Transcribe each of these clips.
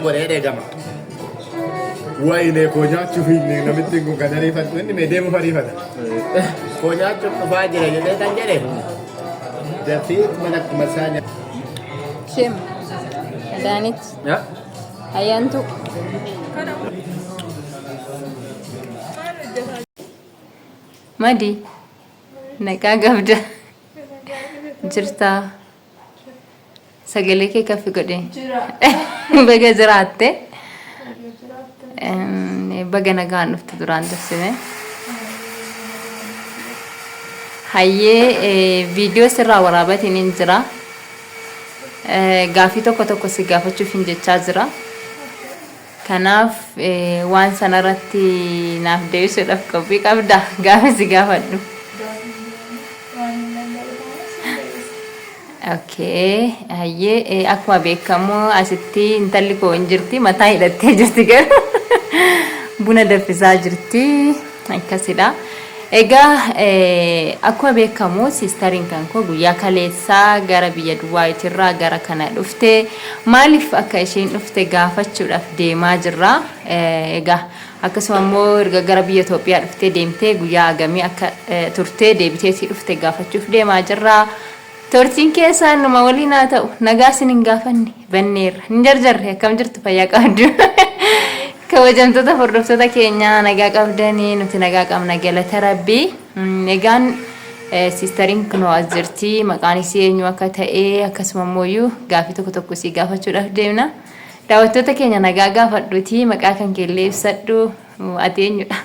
Godhee eegama. Wayinee koo nyaachuuf hin namittiin kun kan ariifatu inni mee deemuuf ariifata. Koo nyaachuuf dhufaa jira jedhee kan jedhe dafii mana akkuma isaa nyaata. Shim. Adaanich. Ayyaantu. Madi. Nagaa qabda. Jirtaa. Sagalee kee kaffi godhe. Jira. Baga jiraatte. Baga jiraatte. Baga nagaan dhufte duraan dursine. Hayyee, viidiyoo sirraa waraabatiin hin jira. Gaaffii tokko tokko si gaafachuuf hin jechaa jira. Kanaaf waan sanarratti naaf deebisuudhaaf qophii qabda gaafa si gaafadhu. Waan hin danda'u taanaan sin deebisa. Okay, hayyee, akkuma beekamu asitti intalli koo hin jirti, mataa hidhattee jirti, garuu buna danfisaa jirti, akkasidha. Egaa akkuma beekamu siistariin kan koo guyyaa kaleessaa gara biyya Duwaayitirraa gara kana dhufte. Maaliif akka isheen dhufte gaafachuudhaaf deemaa jirra. Egaa akkasuma immoo erga gara biyya Itoophiyaa dhuftee deemtee guyyaa hagamii akka turtee deebiteetii dhufte gaafachuuf deemaa jirra. Tortiin keessaan numa waliin haa ta'u. Nagaa isin hin gaafanne banneerra. Hin jarjarre. Akkam jirtu? Fayyaa qabdu? Kabajamtoota hordoftoota keenyaa, nagaa qabdanii? Nuti nagaa qabna, galata rabbii. Egaan siistariin kunoo as jirti. Maqaan isii eenyu akka ta'e akkasuma immoo gaafii tokko tokko isii gaafachuudhaaf deemna. Daawwattoota keenya nagaa gaafadhuuti maqaa kan keellee ibsadhu. Ati eenyudha?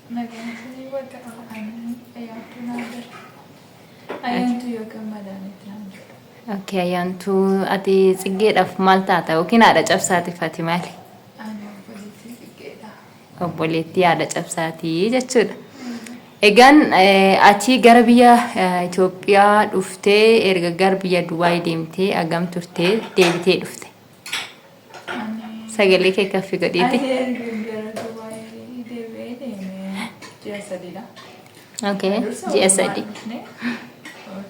Nagaan isinii bakka ani Ayyaantuu naan jedhu. Ayyaantuu yookaan Madaanitti naan jedhu. Okay, Ayyaantuu, ati Tsiggeedhaaf maal taata yookiin haadha cabsaatiif ati maali? Ani obboleettii Tsiggeedha. Obboleettii haadha cabsaatii jechuudha. Egaan ati gara biyya Itoophiyaa dhuftee erga gara biyya Dubaay deemtee hagam turtee deebitee dhufte? Ani Sagalee kee kaffi godhiiti. Ani erga gara Dubaay deebi'ee deemee ji'a 3dha. Okay, Dursa ji'a walumaan 3. dhufne,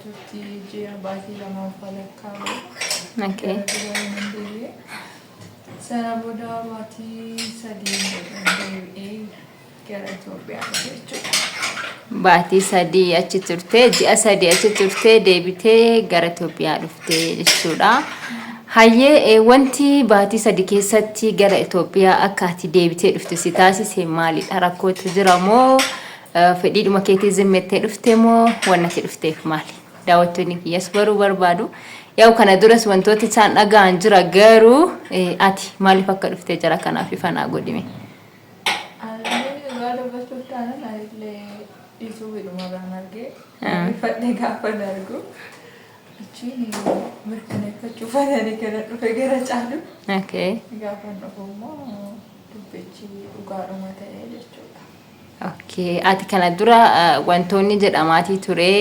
turtii ji'a baatii 2 walakkaa booda gara Dubaay nan deebi'e. Sana booda baatii 3 booda deebi'ee gara Itoophiyaa dhufe jechuudha. Baatii 3 achi turtee, ji'a 3 achi turtee deebitee gara Itoophiyaa dhuftee jechuudha. Hayyee, wanti baatii 3 keessatti gara Itoophiyaa akka ati deebitee dhuftu si taasise maalidha? Rakkootu jira moo fedhiidhuma keetii zimmettee dhufte moo wanni ati dhufteef maali? Daawwattoonni kiyyas baruu barbaadu. Yaa'u kana duras wantooti isaan dhaga'an jira, garuu ati maaliif akka dhuftee jara kanaaf ifa naa godhime. Ani dhugaa dubbachuuf taanaan anillee yuutuubiidhumarraan argee rifadhe gaafan argu. Achiin mirkaneeffachuuf ani kana dhufe gara caalu. Gaafan dhufu immoo dubbichi dhugaadhuma ta'e jechuudha. Okay. Ati kana dura wantoonni jedhamaatii ture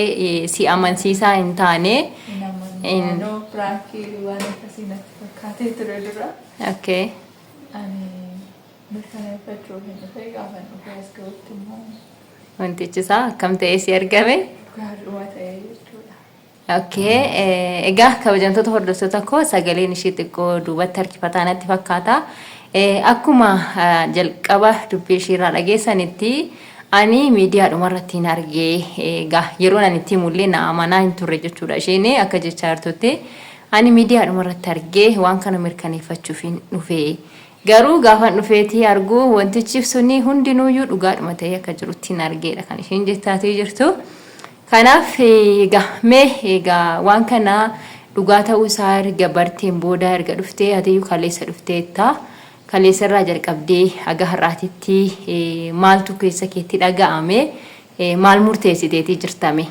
si amansiisaa hin taane. Hin amanne. Anoo piraankii waan akkasii natti fakkaatee ture dura. Ani mirkaneeffachuuf hin dhufe, gaafan dhufee as ga'utti immoo Wantichi isaa akkam ta'ee si argame? Dhugaadhuma ta'e jechuudha. Okay. Egaa kabajamtoota hordoftoota koo, sagaleen ishee xiqqoo duubatti harkifataa natti fakkaata. Akkuma jalqaba dubbii ishee irraa dhageessanitti, ani miidiyaadhuma irratti hin argee, egaa yeroon ani itti himullee na amanaa hin turre jechuudha. Isheen akka jechaa jirtutti, ani miidiyaadhuma irratti argee waan kana mirkaneeffachuuf hin dhufe. Garuu gaafan dhufeetii argu wantichi suni hundinuuyyuu dhugaadhuma ta'ee akka jirutti hin argeedha kan isheen jettaatii jirtu. Kanaaf egaa mee egaa waan kana dhugaa ta'uu isaa erga barteen booda, erga dhuftee, atiyyuu kaleessa dhufteetta. Kaleessa irraa jalqabdee haga har'aatitti maaltu keessa keetti dhaga'ame? Maal murteessiteetii jirtame?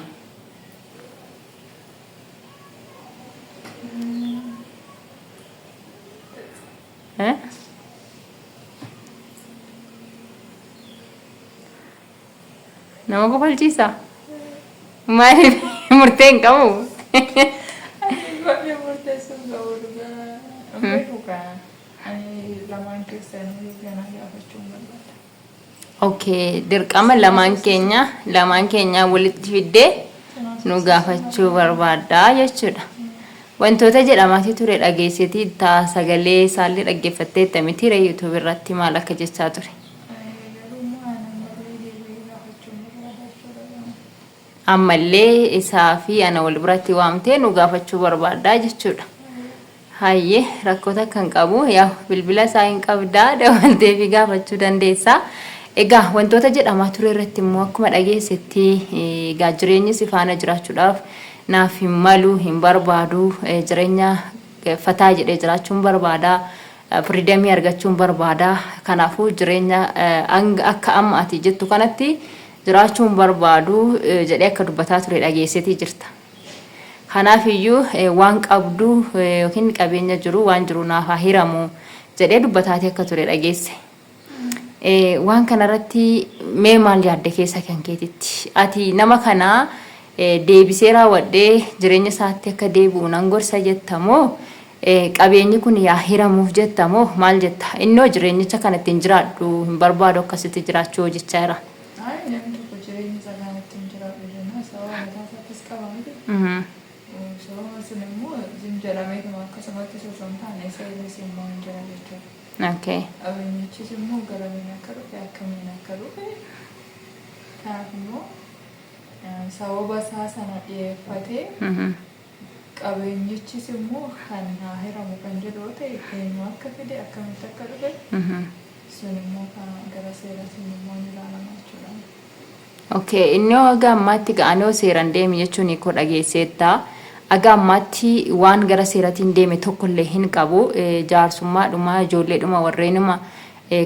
Eh? Nama kofalchiisa? Maaliif murtee hin qabu? Ani baay'ee murteessuu hin qabu dhugaa. Hin beeku kaa. Ani lamaan keessanii ganaa gaafachuun barbaada. Okay, dirqama lamaan keenya walitti fiddee nu gaafachuu barbaadda jechuudha. Wantoota jedhamaatii ture dhageesseetiitta sagalee isaallee dhaggeeffatteetta mitiiree YouTube irratti maal akka jechaa ture. Garuu immoo ani ammallee deebi'ee gaafachuun barbaada jechuudha. Ammallee isaa fi ana wal biratti waamtee nu gaafachuu barbaaddaa jechuudha. Hayyee rakkoo takka hin qabu yaa bilbila isaa hin qabdaa dabalteefi gaafachuu dandeessa. Egaa wantoota jedhamaa ture irratti immoo akkuma dhageessetti egaa jireenyi si faana jiraachuudhaaf naaf hin malu hin barbaadu jireenya fataa jedhee jiraachuun barbaada firiidamii argachuun barbaada kanaafuu jireenya akka amma ati jettu kanatti jiraachuun barbaadu jedhee akka dubbataa ture dhageesseetii jirta. Kanaaf iyyuu waan qabdu yookiin qabeenya jiru waan jiru naaf haa hiramu jedhee dubbataatii akka ture dhageesse. Waan kanarratti mee maal yaadde keessa kan keetitti? Ati nama kana deebisee raawwadhee jireenya isaatti akka deebi'u nan gorsa jetta moo qabeenyi kun yaa hiramuuf jetta moo maal jetta? Innoo jireenyicha kan ittiin jiraadhu hin barbaadu akkasitti jiraachuu hojjechaa jira. Ayi namni tokko jireenya isaa kan ittiin jiraadhu jennaan sababa mataa isaattis qaba miti. Sababa sun immoo zim jedhameetuma akkasumatti osoo hin taane seerris immoo hin jira jechuudha. Qabeenyichis immoo garamiin akka dhufe akkamiin akka dhufe kanaaf immoo sababa isaa sana dhiyeeffatee qabeenyichis immoo kan haa hiramu kan jedhu yoo ta'e eenyu akka fide akkamitti akka dhufe sun immoo kan gara seeraatiin immoo ni ilaalama jechuudha. Okay, inni hoo haga ammaatti ga'anii hoo seeran deemi jechuun koo dhageesseetta. Haga ammaatti waan gara seeratiin deeme tokkollee hin qabu. Jaarsummaadhuma ijoolleedhuma warreenuma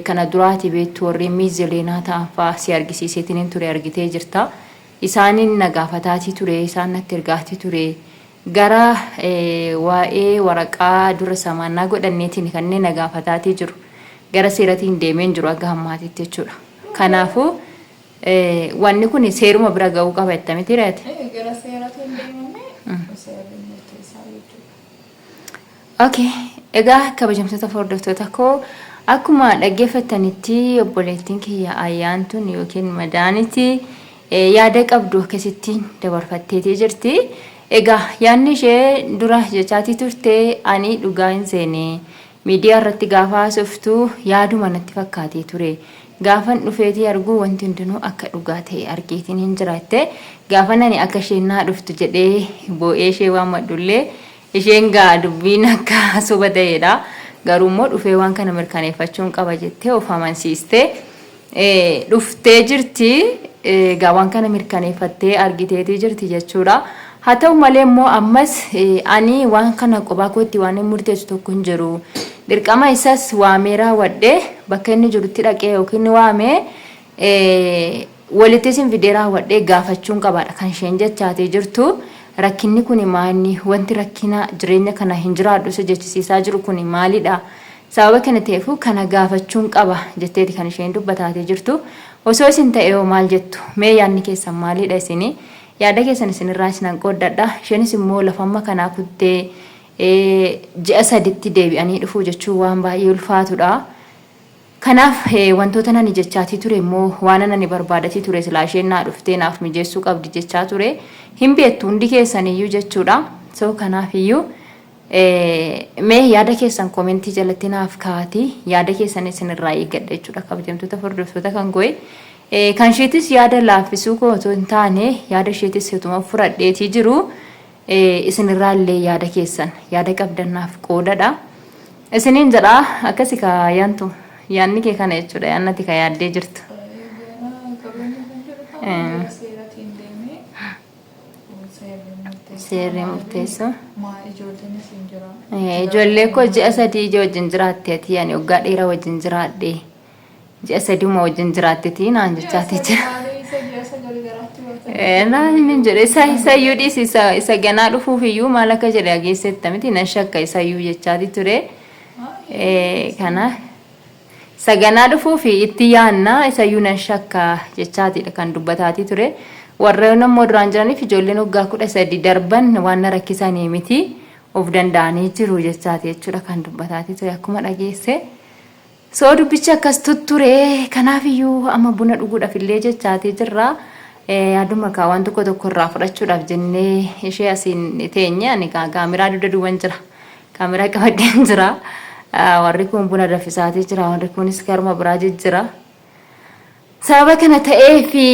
kana duraati beektu warreen miizeleenaa ta'an fa'aa si argisiiseetiin hin ture argitee jirta. Isaaniin na gaafataatii ture, isaan natti ergaatii ture. Gara waa'ee waraqaa dura samaannaa godhanneetiin kanneen na gaafataatii jiru. Gara seeratiin deemee hin jiru haga ammaatitti jechuudha. Kanaafuu wanni kun seeruma bira ga'uu qaba jetta miti reeti? Gara seeratiin deemamee seerri murteessaa jechuudha. Okay. Egaa kabajamtoota hordoftoota koo akkuma dhaggeeffattanitti obboleettiin kiyya ayyaantuun yookiin madaaniti yaada qabdu akkasittiin dabarfatteetii jirti. Egaa yaadni ishee dura jechaatii turte ani dhugaa hin seene. Miidiyaa irratti gaafa haasoftu yaaduma natti fakkaatee ture. Gaafan dhufeetii argu wanti hundinuu akka dhugaa ta'e argeetiin hin jira jette. Gaafan ani akka isheen naa dhuftu jedhee boo'ee ishee waammadhullee isheen gaa dubbiin akka soba ta'edha. Garuu immoo dhufee waan kana mirkaneeffachuun qaba jettee of amansiistee dhuftee jirti. Egaa waan kana mirkaneeffattee argiteetii jirti jechuudha. Haa ta'u malee immoo ammas ani waan kana qophaa kootti waan hin murteessu tokko hin jiru. Dirqama isas waamee raawwadhee bakka inni jirutti dhaqee yookiin waamee walitti isin fidee raawwadhee gaafachuun qabaadha kan isheen jechaatee jirtu. Rakkinni kuni maali? Wanti rakkina jireenya kana hin jiraadhu isa jechisiisaa jiru kuni maalidha? Sababa kana ta'eefuu kana gaafachuun qaba jetteeti kan isheen dubbataatee jirtu. Osoo isin ta'ee hoo maal jettu? Mee yaadni keessan maalidha isini? Yaada keessan isinirraa isinan qooddadha. Isheenis immoo lafa amma kanaa kuttee ji'a saditti deebi'anii dhufuu jechuun waan baay'ee ulfaatudha. Kanaaf wantoota nani jechaatii ture immoo waan nani barbaadatii ture silaa isheen naa dhuftee naaf mijeessuu qabdi jechaa ture. Hin beektu hundi keessaniyyuu jechuudha. So kanaaf iyyuu Mee yaada keessan komentii jalatti naaf kaa'atii yaada keessan isinirraa eeggadha jechuudha kabajamtoota hordoftoota kan koo. Kan isheetis yaada laaffisuu koo otoo hin taane yaada isheetis utuma fudhadheetii jiru isinirraa illee yaada keessan yaada qabdan naaf qoodadha. Isiniin jedha akkasi ka yaantu yaanni kee kana jechuudha yaanni ati ka yaaddee jirtu. Gara qabeenya kan jedhu kan gara seeratiin deemee Seerri murteessu. Ijoollee koo ji'a sadii ija wajjin jiraatte ati ani waggaa dheeraa wajjin jiraadhe. Ji'a sadiuma wajjin jiraattetii naan jechaati jira. Naan hin jedhe isa isa iyyuu dhiisi isa isa ganaa dhufuuf iyyuu maal akka jedhe dhageessetta miti nan shakka isa iyyuu jechaati ture. Kana Isa ganaa dhufuufi itti yaanna isayyuu nan shakka jechaatiidha kan dubbataatii ture. Warreen ammoo duraan jiraniif ijoolleen waggaa 13 darban waan na rakkisanii miti of danda'anii jiru jechaati jechuudha kan dubbataatii ture akkuma dhageesse. So dubbichi akkas tutture kanaaf iyyuu amma buna dhuguudhaaf illee jechaatii jirra. Yaaduma kaa waan tokko tokko irraa fudhachuudhaaf jennee ishee asiin teenye ani kaa kaameraa dugda duuban jira. Kaameraa qabadheen jira. Warri kun buna daffisaatii jira. Warri kunis karuma biraa jijjira. Sababa kana ta'ee fi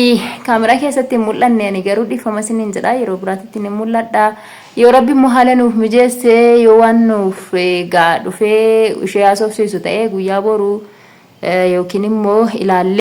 kaameraa keessatti hin mul'anne ani garuu dhiifama isiniin jedha yeroo biraatitti ni mul'adha. Yoo rabbi immoo haala nuuf mijeesse yoo waan nuuf gaa dhufee ishee haasofsiisu ta'e guyyaa boruu yookiin immoo ilaallee.